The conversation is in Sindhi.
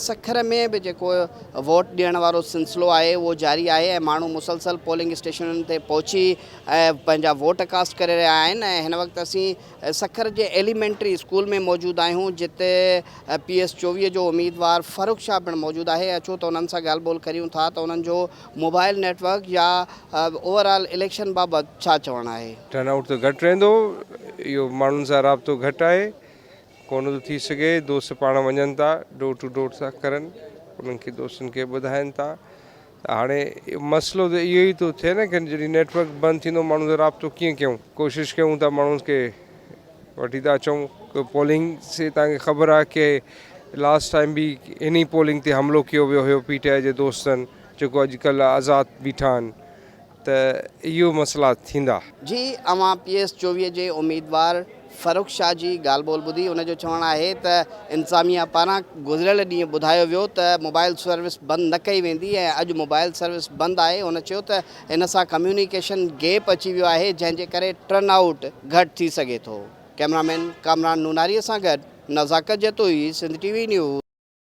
سکر ۾ به جيڪو ووٽ ڏيڻ وارو سلسلو آهي اهو جاري آهي ۽ ماڻهو مسلسل پولنگ اسٽيشنن تي پهچي ۽ پنهنجا ووٽ ڪاسٽ ڪري رهيا آهن ۽ هن وقت اسين سکر جي ايليمينٽري اسڪول ۾ موجود آهيون جتي پي ايس 24 جو اميدوار فرخ شاهه پڻ موجود آهي اچو ته انهن سان ڳالهه ٻولهه ڪريون ٿا ته انهن جو موبائل نيٽ ورڪ يا اوور آل اليڪشن بابت ڇا چوڻ آهي. ٽرن آئوٽ ته گهٽ رهندو اهو ماڻهن سان رابطو گهٽ آهي ڪونه ٿو ٿي سگهي، دوست پاڻ وڃن ٿا ڊور ٽو ڊور ٿا ڪرن انهن کي دوستن کي ٻڌائن ٿا ته هاڻي مسئلو ته اهو ئي ٿو ٿئي نه ڪي جڏهن نيٽ ورڪ بند ٿيندو ماڻهن سان رابطو ڪيئن ڪيون ڪوشش ڪيون ٿا ماڻهن کي وٺي ٿا اچون پولنگ سي تان کي خبر آهي ڪي لاسٽ ٽائيم به انهي پولنگ تي حملو ڪيو ويو هيو پي ٽي آء جي دوستن جيڪو اڄڪلهه آزاد بيٺا آهن ته اهو مسئلا ٿيندا. جي اوهان پي ايس 24 جي اميدوار فرخ شاهه جي ڳالهه ٻولهه ٻڌي ان جو چوڻ آهي ته انتظاميا پاران گذريل ڏينهن ٻڌايو ويو ته موبائل سروس بند نه ڪئي ويندي ۽ اڄ موبائل سروس بند آهي هن چيو ته ان سان ڪميونيڪيشن گيپ اچي ويو آهي جنهن جي ڪري ٽرن آئوٽ گهٽ ٿي سگهي ٿو ڪئميرا مين ڪامران نوناري سان گڏ Nazakat Jatoi Sindh T V news.